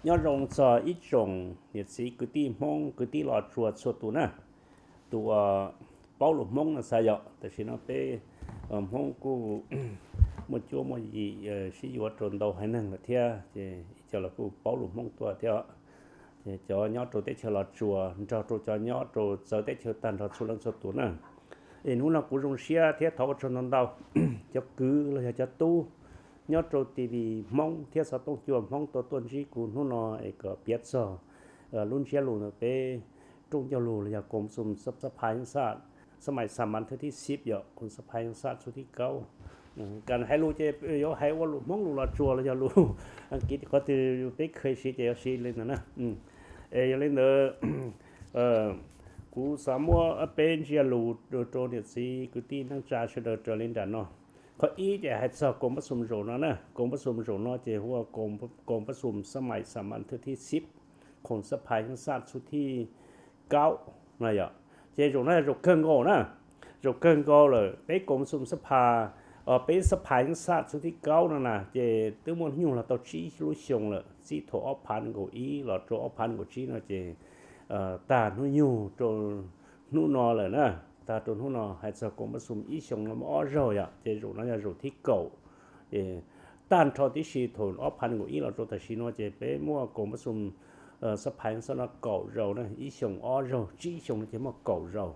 Nyob zoo txog ib tsoom niam txiv kwv tij Hmoob kwv tij Los Tsuas txhua tus na. Tus uas paub lus Hmoob no xav yom, tam sim no peb Hmoob kuj muaj cuab muaj yim sib yuav rau ntau haiv neeg lawm thiab, ces ib co los kuj paub lus Hmoob tuaj thiab. Ces cov nyob rau teb chaws Los Tsuas nrog rau cov nyob rau txawv teb chaws tag nrho txhua leej txhua tus na. Es hnub no kuv zoo siab thiab thov ua tsaug ntau ntau cov kwv los yog cov tub nyob rau TV Hmoob thiab xov tooj cua Hmoob tuaj tuaj ntsib kuv hnub no es kom piav txog lub ntsiab lus ntawm peb rooj ncauj lus los yog koom xum xab phais xaj, xab mais xas mas thwv thib xib yom, koom xab phais xaj txhua thib kaub. Kas hais lus ces yuav hais ua lus Hmoob lus Los Tsuas los yog lus Askiv qhov twg peb kheev siv ces yuav siv li ntawd na. Es yog li ntawd, kuv xav muab peb ntsiab lus rau niam txiv kwv tij neej tsa sawv daws raws li nram no. Qhov ib ces hais txog koom pab xum zaum no na, koom pab xum zaum no ces hu ua koom pab xum xab mais xas mas thwv thib xib, koom xab phais xaj txhua thib kaub no yom. Ces zaum no yog zaum kawg nkaus na, zaum kawg nkaus lawm peb koom pab xum xab phais, peb xab phais xaj txhua thib kaub no na ces twb muaj hnub nyoog los tau tsib lub xyoo lawm, txij thaum ob phav nees nkaum ib los rau ob phav nees nkaum tsib no ces tag hnub nyoog rau hnub no lawm na. Tag rau hnub no hais txog koom pab xum ib xyoos no muaj ob zaug yom, ces zaum no yog zaum thib kaum. Tag nrho tib si thaum ob phav nees nkaum ib los rau tam sim no ces peb muaj koom pab xum xab phais xaj no kaum zaus na, ib xyoos ob zaug, tsib xyoos no ces muaj kaum zaus.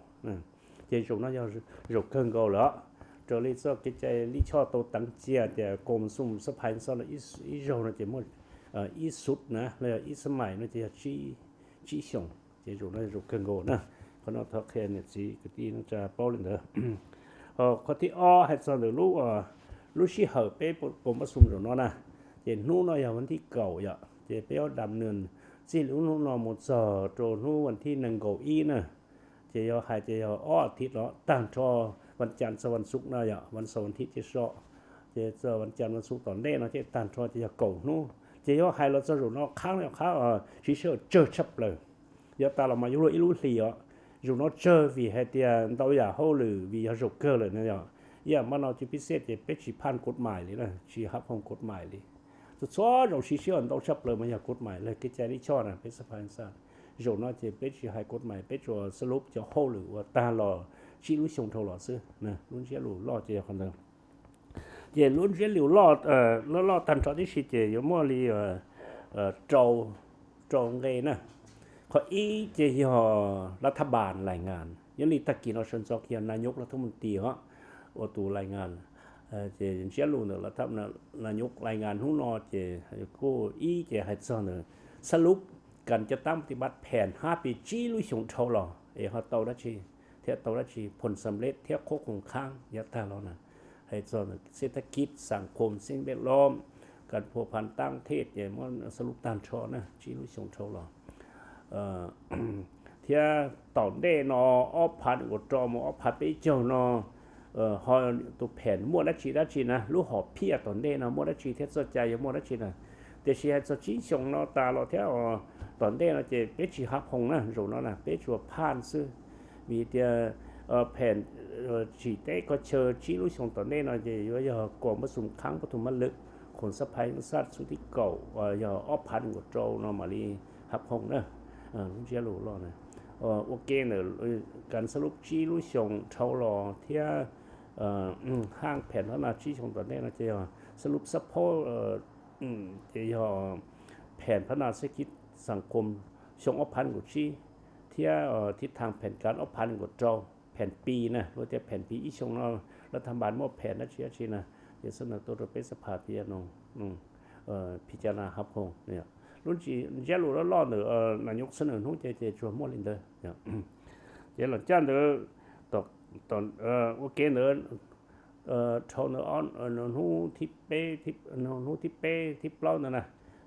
Ces zaum no yog zaum kawg nkaus lawm. Raws li txoj kev cai lij choj tau teev cia tias koom pab xum xab phais xaj no ib zaug no ces muaj ib xub na los yog ib xab mais no ces yog tsib xyoos. Ces zaum no zaum kawg nkaus na. Qhov no thov qhia niam txiv kwv tij neej tsa paub li ntawd. Qhov thib ob hais txog ntawm lub sij hawm peb koom pab xum zaum no na, ces hnub no yog vas thib kaum yom, ces peb yuav dam nws txij lub hnub no mus txog rau hnub vas thib nees nkaum ib na. Ces yog hais tias yog ob as thiv los tag nrho, vas cas txog vas xuv no yom, vas xuv vas thib cia so, ces txog vas cas vas xuv tom ntej no ces tag nrho ces yog kaum hnub. Ces yuav hais los txog zaum no qhab no qhab siv sij hawm tsawg tshaj plaws. Yav tas los mas yuav luag ib lub hlis os, zaum no tsawg vim hais tias ntau yam hauj lwm vim yog zaum kawg lawm no yom. Ib yam npaj no ces pib xej ces peb tsis phaj kod mais li na, tsis hab phoom kod mais li. Txhua txhua zaus siv sij hawm ntau tshaj plaws mas yog kod mais los kev cai lij choj na, peb xab phais xaj. Zaum no ces peb tsis hais kod mais, peb tsuas xab lub cov hauj lwm uas tag los tsib lub xyoo dhau los xwb. Lub ntsiab lus loj ces yog qhov ntawd. Ces lub ntsiab lus loj, loj loj tag nrho tib si ces yuav muaj li rau, rau nqe na. Qhov ib ces yog lav thab npas lais ngas, yog li tag kis no sawv ntxov kiag na nyuj lav thab mus tis os, ua tus lais ngas. Ces ntsiab lus ntawm lav thab na nyuj lais ngas hnub no ces kuj ib ces hais txog ntawm xab lub kas cov tab ti npab phem hab pis tsib lub xyoo dhau los es ho tau dab tsi thiab tau dab tsi phoom xam lej thiab qhuab khoom khaab yav tag los na. Hais txog ntawm xej thab kib, xam khom, xej npej lob, kas phua phan tab thej ces muab xab lub tag nrho na tsib lub xyoo dhau los. Thiab tom ntej no ob phav nees nkaum rau mus ob phav peb caug no ho tus phem muaj dab tsi dab tsi na, lub hom phiaj tom ntej no muaj dab tsi thiab txoj cai yuav muaj dab tsi na. Tiam sis hais txog tsib xyoo no tas los thiab tom ntej no ces peb tsis hab phoom na, zaum no na peb tsuas phaj xwb. Vim tias phem tsim teb koj chaw tsib lub xyoo tom ntej no ces yuav yog koom pab xum khaab pab thum mab lwm, khoom xab phais xaj txhua thib kaum, yog ob phav nees nkaum rau no mam li hab phoom na. Lub ntsiab lus loj na, ua ke ntawm kas xab lub tsib lub xyoo dhau los thiab haaj phem phab na tsib xyoo tom ntej no ces yog xab lub xab phaub, ces yog phem phab na xej kib xam khom xyoo ob phav nees nkaum tsib, thiab thib thaam phem kas ob phav nees nkaum rau, phem pis na, luag tias phem pis ib xyoo no lav thab npas muaj phem dab tsi dab tsi na, ces xab na tuaj rau peb xab phas pia no, phi cas na hab phoom. Lub ntsiab lus loj loj ntawm na nyuj xab na hnub ces ces tsuas muaj li ntawd. Ces los caj ntawd, ua ke ntawd, dhau ntawd hnub thib peb, hnub thib peb thib plaub ntawd na,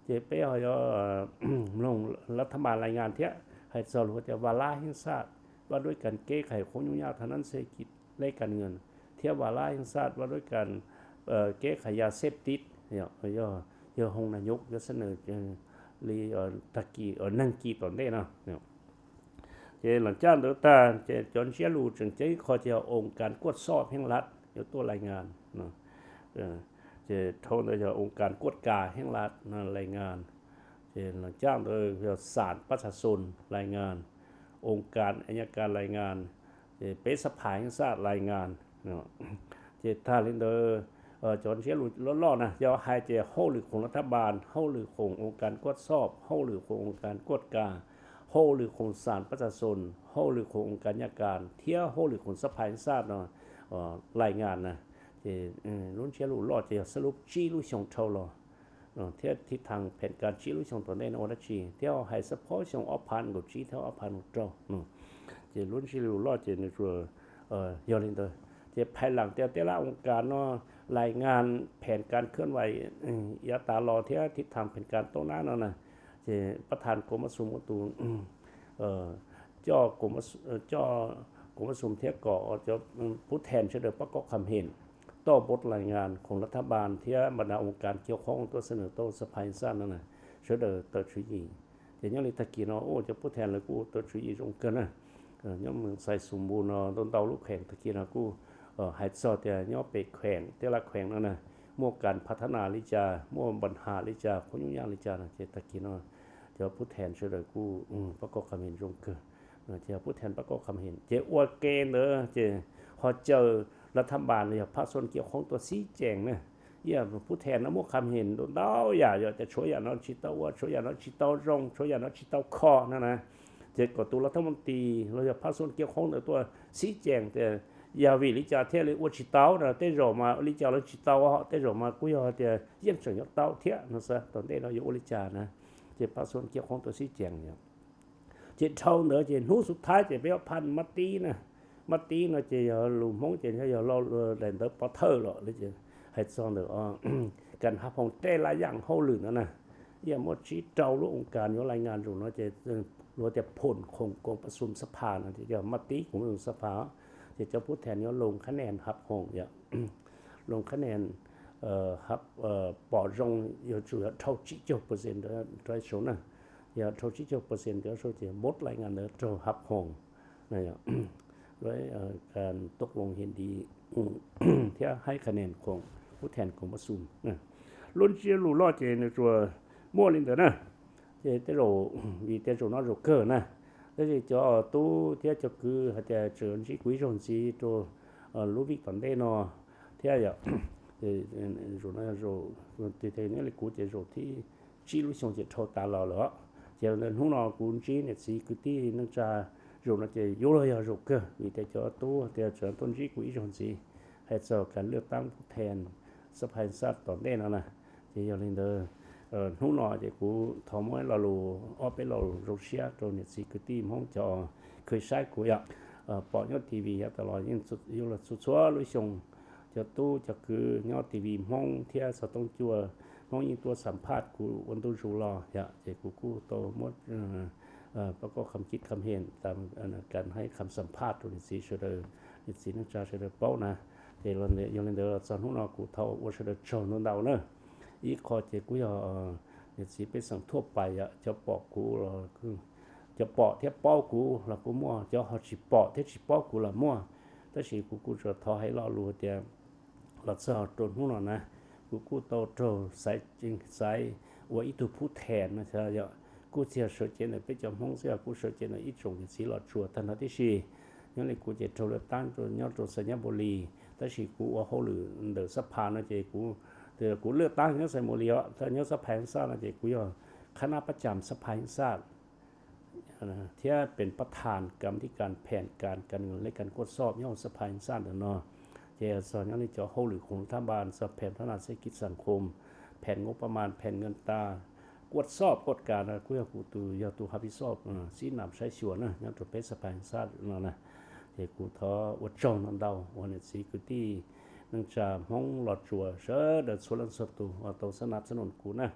ces peb ho yuav mloog lav thab npas lais ngas thiab hais txog lus tias vas lab heej xaj vaj duab kas keb khais qhub nyub nyab tha nab xej kib lej kas nws, thiab vas lab heej xaj vaj duab kas keb khais yas xej tib, yog hoo na nyuj yuav xab na li tag kis neeg kis tom ntej no. Ces los caj ntawd tag ces cov ntsiab lus tseem ceeb qho ces yog oo kas kuaj xoj heej lab yuav tuaj lais ngas. Ces dhau ntawd yog oo kas kuaj kas heej lab lais ngas. Ces los caj ntawd yog xas pab xas xos lais ngas, oo kas a nyaj kas lais ngas, ces peb xab phas xas lais ngas. Ces tag li ntawd, cov ntsiab lus loj loj na yog hais ces hauj lwm khoom lav thab npas, hauj lwm khoom oo kas kuaj xoj, hauj lwm khoom oo kas kuaj kas, hauj lwm khoom xas pab xas xos, hauj lwm khoom oo kas nyaj kas thiab hauj lwm khoom xab phas xas no lais ngas na. Ces lub ntsiab lus loj ces yog xab lub tsib lub xyoo dhau los thiab thib thas phem kas tsib lub xyoo tom ntej no ua dab tsi thiab hais xab phob xyoo ob phav nees nkaum tsib thiab ob phav nees nkaum rau. Ces lub ntsiab lus loj ces nws tsuas yog li ntawd. Ces phais lees tias tej lab oo kas no lais ngas phem kas khwb vais yav tas los thiab thib thas phem kas tau nab no na, ces pab thas kaum mab xum ua tus coj kaum mab xum thiab kom cov pub then sawv daws pab kaub kham hem toj npov lais ngas khoom lav thab npas thiab npas das oo kas kiag qhoob tuaj xab nws tau xab phas xas no na, sawv daws tawm tswv yim. Ces nyob li tag kis no ua cov pub then lawv kuj tawm tswv yim zoo kawg na. Nyob mus xais xus npus no ntau ntau lub kheem tag kis no kuj hais txog tias nyob pem kheem tej lab kheem no na, muaj kas phav thab nas li cas, muaj npas has li cas, qhov nyuj yaj li cas no ces tag kis no cov pub then sawv daws kuj pab kaub kham hem zoo kawg. Ces pub then pab kaub kham hem ces ua ke ntawd ces ho caw lav thab npas los yog phab xoj kiab qhoob tuaj xib cees na. Ib pub then no muaj kham hem ntau ntau yam, yog tias tshuav yam no tsis tau ua, tshuav yam no tsis tau zoo, tshuav yam no tsis tau kho no na, ces kom tus lav thab npas tis los yog phab xoj kiab qhoob ntawd tuaj xib cees tias yog vim li cas thiaj li ua tsis tau no, tej zaum mas li cas los tsis tau, tej zaum mas kuj yog tias yeej tseem yuav tau thiab no xwb, tom ntej no yuav ua li cas na. Ces phab xoj kiab qhoob tuaj xib cees. Ces dhau ntawd ces hnub xub thawj ces peb yuav phaj mab tib na. Mab tib no ces yog lus Hmoob ces yog daim ntawv pov thawj los hais txog ntawm kas hab phoom tej lab yam hauj lwm no na. Yeej muaj tsib rau lub oo kas yuav lais ngas ntawm no ces luag tias phoom khoom koom pab xum xab phas no ces yog mab tib koom pab xum xab phas. Ces cov pub then yuav loos khab nes hab phoom yom, loos khab nes pom zoo yuav tsum yog dhau tsib caug percent rau saud na. Yog dhau tsib caug percent rau saud ces npov lais ngas ntawd raug hab phoom na. Kas toj loos hem di thiab haib khab nes khoom pub then koom pab xum. Lub ntsiab lus loj ces nws tsuas muaj li ntawd na. Ces tej zaum vim tias zaum no zaum kawg na, tab sis cov tub thiab cov kwv hais tias tseem ntsib kuv ib zaug ntxiv rau lub vij tom ntej no thiab yom. Zaum no, nyob li kuv ces zaum thib tsib lub xyoo ces dhau tas los lawm. Ces hnub no kuv ntsib niam txiv kwv tij neej tsa, zaum no ces yuav luag yog zaum kawg vim tias cov tub tias tseem tuaj ntsib kuv ib zaug ntxiv hais txog kas lwj tab pub then xab phas xaj tom ntej no na. Ces yog li ntawd, hnub no ces kuv thov muab lo lus ob peb lo lus zoo siab rau niam txiv kwv tij Hmoob cov kheev saib kuv yom, pom nyob T V yav tas los yeej yuav luag txhua txhua lub xyoo. Cov tub cov kwv nyob T V Hmoob thiab xov tooj cua Hmoob yeej tuaj xam phaj kuv ua ntu zus los yom, ces kuv kuj tau muab pab koj kham kib kham heem, kam haib kham xam phaj rau niam txiv sawv daws, niam txiv neej tsa sawv daws paub na. Ces yog li ntawd txog hnub no kuv thov ua sawv daws tsaug ntau ntau na. Ib qho ces kuj yog niam txiv pej xeem thuaj pais yom, cov pom kuv, cov pom thiab paub kuv los kuj muaj, cov ho tsis pom thiab tsis paub kuv los muaj. Tab sis kuv kuj tsuas thov hais lo lus tias los txog rau hnub no na, kuv kuj tau raug xaiv ua ib tug phub them no yom, kuj tsis yog sawv cev ntawm peb cov Hmoob xwb, kuj sawv cev ntawm ib tsoom niam txiv Los Tsuas tag nrho tib si. Nyob li kuv ces raug laj tab nyob rau Xais Nyab Npus Lis, tab sis kuv ua hauj lwm ntawm xab phas no ces kuv, kuv laj tab nyob Xais Npus Lis os, nyob xab phas xaj no ces kuv yog qhab nab pab cam xab phas xaj thiab pem pab thas kam thib kas phem kas kas lej kas kuaj xoj nyob hauv xab phas xaj ntawm no. Ces txog nyob li cov hauj lwm khoom thab npas, txog phem thab nas xeb kiv xam khoom, phem nkaub pab mas, phem nkas tas, kuaj xoj kuaj kas no kuj yog kuv tus, yog tus hav piv xoj xib nam saib xyuas na nyob rau peb xab phas xaj no na. Ces kuv thov ua tsaug ntau ntau uas niam txiv kwv tij neej tsa Hmoob Los Tsuas sawv daws txhua leej txhua tus uas tau xab nab xab noos kuv na.